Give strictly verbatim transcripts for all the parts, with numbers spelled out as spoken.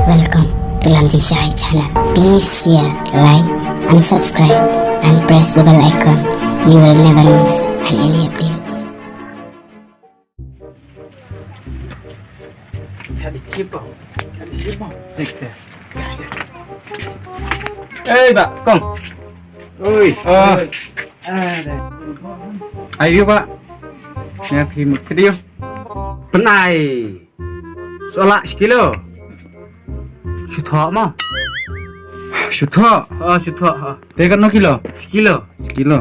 Welcome to Lam Jingshai channel. Please share, like, and subscribe, and press the bell icon. You will never miss any updates. Hey, ba, kong. Oi. Ah. Ayo, ba. Ïa phi mut kdew. Pynai. Shu lah shi kilo. Shu thoh mo. Shu thoh. Ah, shu thoh. Ah. Te katno kilo? Shi kilo. Shi kilo.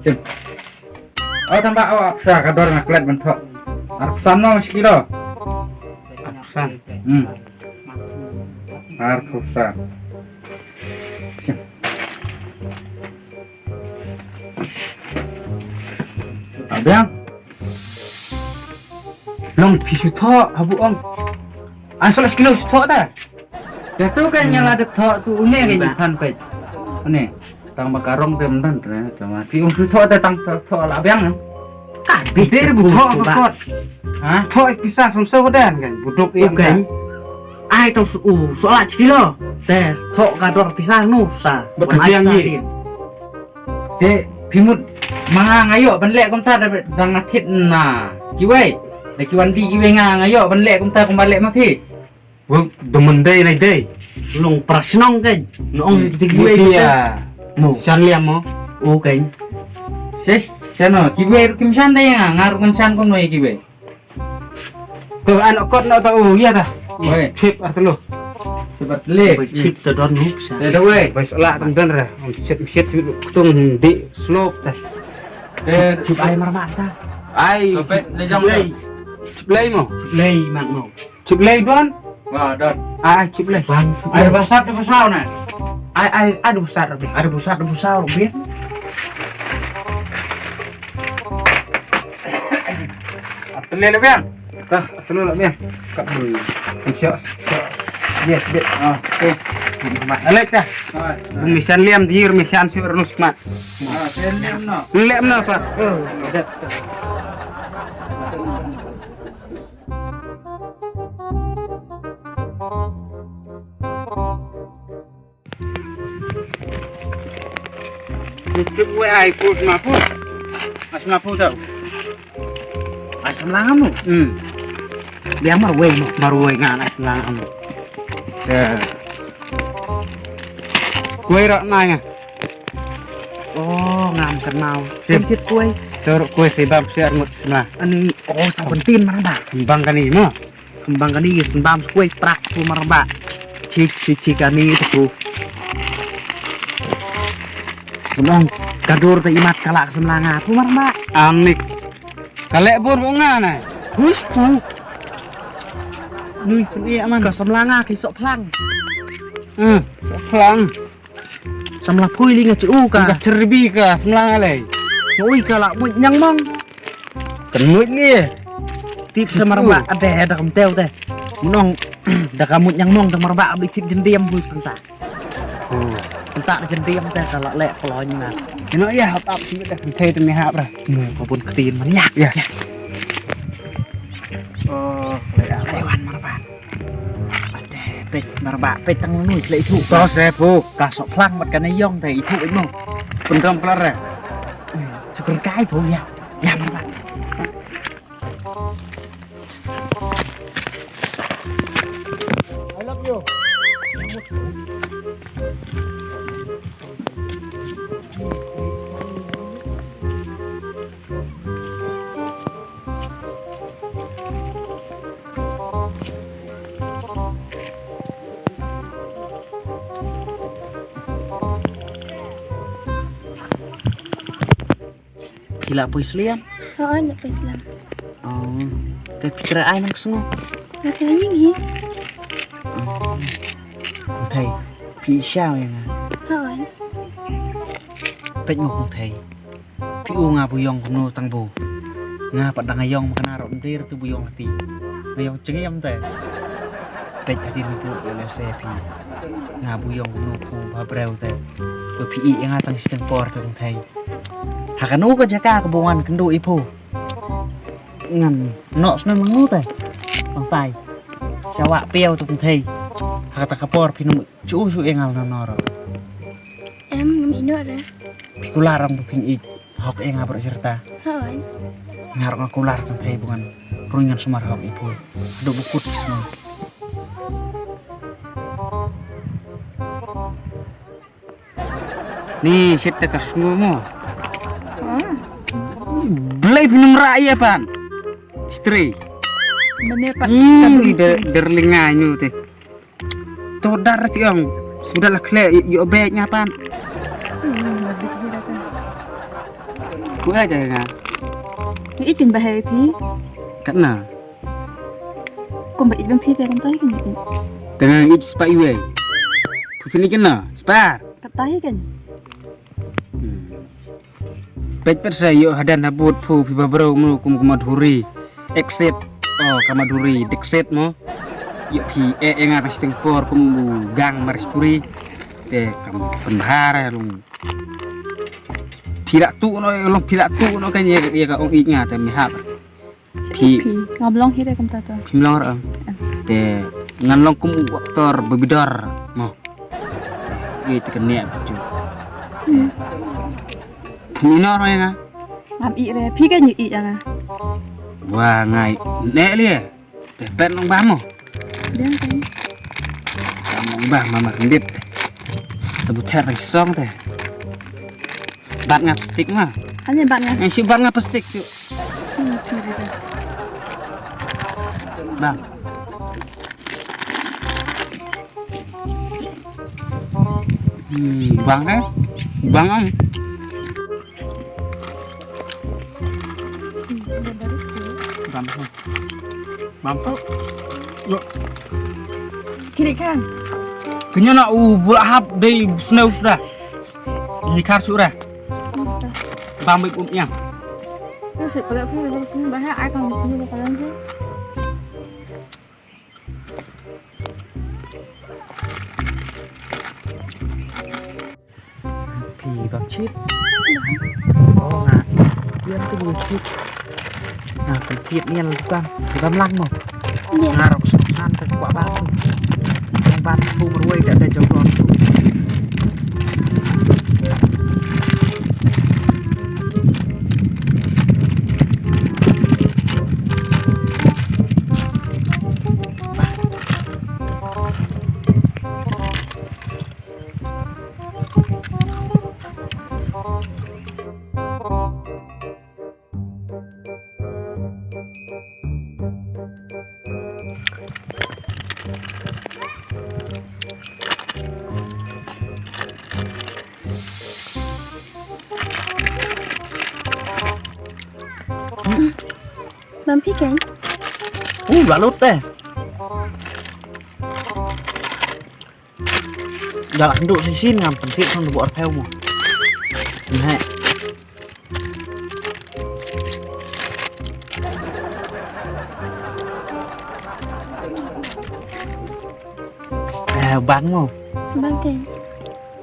Shim. Oh, tang ba, oh, arphew san ka dor nga klet ban thoh. Arphew san mo shi kilo. Arphew san. Hmm. Arphew san. Shim. Abiang. Long phi shu thoh, habu ong. Ai, shu lah shi kilo shu thoh ta. Te tu kan ïa la dep thoh tu, une kan ïa phan peit. Une. Tang ba ka rong te ym don te, tang ba phi ong shu thoh te tang thoh, thoh la biang. Ka bit. Te bu thoh ka kot. Ha? Thoh ïa pisa sum shu ka dan kan. Bu duk ïa kan. Ai to shu, u, shu lah shi kilo. Te thoh ka dor pisa nu sa. Bad ka biang ïa. Te phi mut ma nga nga ïoh ban leh kumta da dang nga thied na kiwei. Da ki wan dih kiwei nga nga ïoh ban leh kumta kumba leh ma phi. Wei, da man dei lai dei. Long pra shnong kan. Nong kita kiwei kita. Mo. Shan liam mo. O kan. Ses, shan no. Kiwei ruh kim shan dei nga. Nga ruh kan shan kumno ïa kiwei. To an kot no to, o, ïa ta. Wei. Chip ar telo. Chip ar telo. Wei, chip ta don hup sa. Te da wei. Wei, sala tang don ra. Chip, chip, chip, kutung di slope ta. Eh, chip ai mar mar ta. Ai, chip lei. Chip lei mo. Chip lei mak mo. Chip lei don. Wa don. Ai, ai, chip lei. Bang, chip lei. Ai, basat te basau na. Ai, ai, ai, basat, Robin. Ai, basat, basau, Robin. Atele le biang. Tah, atele le biang. Ka bul. Insya. Yes, bit. Ah, tu. Alek tah. Ah, misan liam dir, misan shu rnus mat. Ah, sen liam no. Liam no, Pak. Oh, dah. Ni trip wei ai ku sma pu. Ai sma pu tau. Ai samla ngam nu. Hmm. Biang mar wei nu, mar wei ngan ai samla ngam nu. Ya. Kuei rak nai nga. Oh, ngam kenal. Sip. Kem tit kuei. Teruk kuei si bam siar ngut sma. Ani, oh, seventeen mar ba. Bang kani mo. Kembang kani sembam sekuai prak tu mar ba. Chik, chik, chik kani tu. Benong kadur te imat kala ke semlanga tu mar ba. Anik. Kalek bor ko nga na. Hush tu. Nui peni aman. Ke semlanga ke sok plang. Hmm, sok plang. Samla phui li nga chi u ka. Ka cherbi ka semlanga lei. Nga ui ka la muit nyang mong. Kan muit li. Tip sa mar ba ade da kam teu te. Munong da ka muit nyang mong da mar ba abli tip jendiam hui penta. Oh. Penta da jendiam te ka la lek pelon na. Ino ya hap ap sibit da kan tei te me hap ra. Mu ka bun ketin man ya. Ya. Oh, lek ap. Lewan mar ba. Ade, peit, mar ba, peit tang nui, peit itu. To se pu. Ka sok plang mat ka na yong te itu imo. Pendam plar re. Sukur kai pu ya. Ya mar ba. I love you. Phi la poi slem? Hooid, la poi slem. Oh, te phi trei ai nang sngew? Nga trei ïing hi. Kong Thei, phi sha ïa nga? Hooid. Peit mo Kong Thei. Phi u nga bu ïong kumno tang bu. Nga pat dang ïong ma kane ruh mder tu bu ïong lati. Nga ïong chngem te. Peit hadien bu ïa lehse phi. Nga bu ïong kumno ku ba breu te. Ba phi ïeh ïa nga tang shiteng por te Kong Thei. Ha kano ka jaka kaba wan kynduh i phu? Ngan noh snem ngan nu te. Tang tai. Sha wah piaw tu kynthei. Ha kata ka por phin ym shu shu ïa nga na nor. Em, ngam ïeh noh re. Phi kular ong ba phin ïeit hok ïa nga baroh shi rta. Hooid. Nga ruh nga kular kynthei ba ngan ruh ngan sumar hok i phu. Haduh ba kut ki sngew. Ni shet te ka sngew mo. Blei phin ym rah ïa pan. Stri. Mane pat. Ni ni der der linga ñu te. To dar ki ong. Sudah la khle ïoh bek nga pan. Ku aja nga. Ni itin bahai phi. Katna. Kumba ïeit bam phi te kumta hi kan ïeit. Tengah ïeit spah iwei. Phi kini kena spah. Kata hi kan. Hmm. Peit peit sa ïoh hadan habud phu phi ba bro mno kum kum Madhuri. Exit. Oh, ka Madhuri, Dixit mo. Ïoh phi eh eh nga ka sting por kum u gang Marispuri. Te kam pembahar eh, long. Phi rak tu no, long phi rak tu no kan ïa ïa ka ong ïeit nga te mi hap. Phi. Phi, ngam long hi re kumta to. Phim long re. Te ngan long kum u aktor bebidor mo. Ïeit te kane ba tu. Hmm. Phi ïeh noh ïa nga. Ngam ïeh re, phi kan ïoh ïeit ïa nga. Wa ngai ne li. Te pet nong ba mo. Biang kan. Nong ba mamar ndit. Sebut her song te. Bat nga plastik ma. Ani bat nga. Ngai shu bat nga plastik shu. Hmm, hmm, hmm. Bang. Hmm, bang eh. Bang am. Bam. Bam. Yo. Kiri kan. Kenya na u bula hap dei snow sudah. Ni kar sudah. Bam baik um yang. Terus pala pun terus bahaya ai kan ni bakalan tu. Phi bam chip. Oh nga. Ïa phi bam chip. Nga phi tiap nian dukan. Phi bam lang mo. Nga rok sok san te kwah bam. Bam tu merwai da da jauh tu. Bam phi kan? Uh, la lut te. Jalak nduk shisien ngam pynthit sang debok arphew mo. Neh. Eh, bang mo. Bang ke.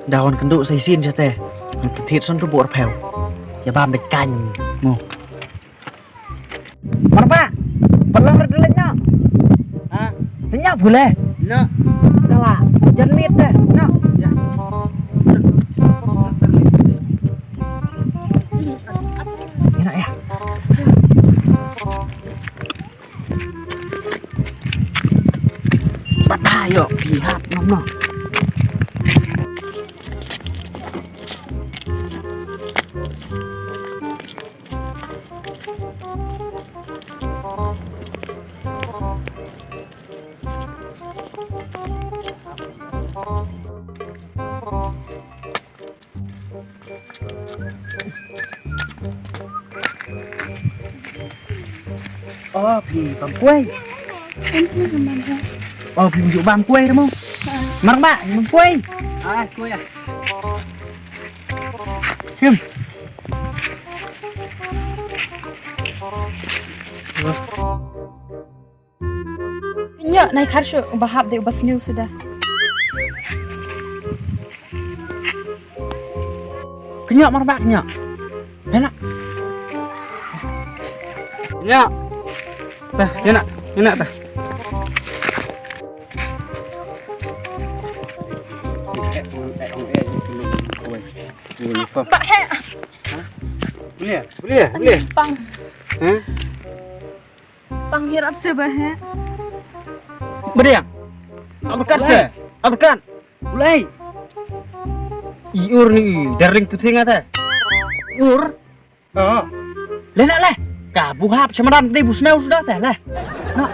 Dawan kenduk shisien sate. Ngam pynthit sang debok arphew. Ya bam bekan mo. Marba, balong red lek nyok. Ha? Nyok boleh. Nyok. Dah lah, jangan mit deh. Nyok. Ya. Enak ya. Patah yuk, pihak nom nom. Oh, phi bam kuai. Em, phi bam kuai. Oh, phi ju bam kuai mo. Ha. Mar ba, bam kuai. Ah, kuai ah. Him. Kynjah nai kharshu uba hap de uba sniew suda. Kynjah mar ba kynjah. Hela. Ya. Tah, ïa na, ïa na tah. Bah he. Boleh, boleh, boleh. Pang. Hah? Pang hirap se bah he. Badiang. Abakat se. Abakat. Ulai. I ur ni, darling puting ata. I ur. Oh. Leh na leh. Ka buhap semadan dei busneu sudah teh leh. No.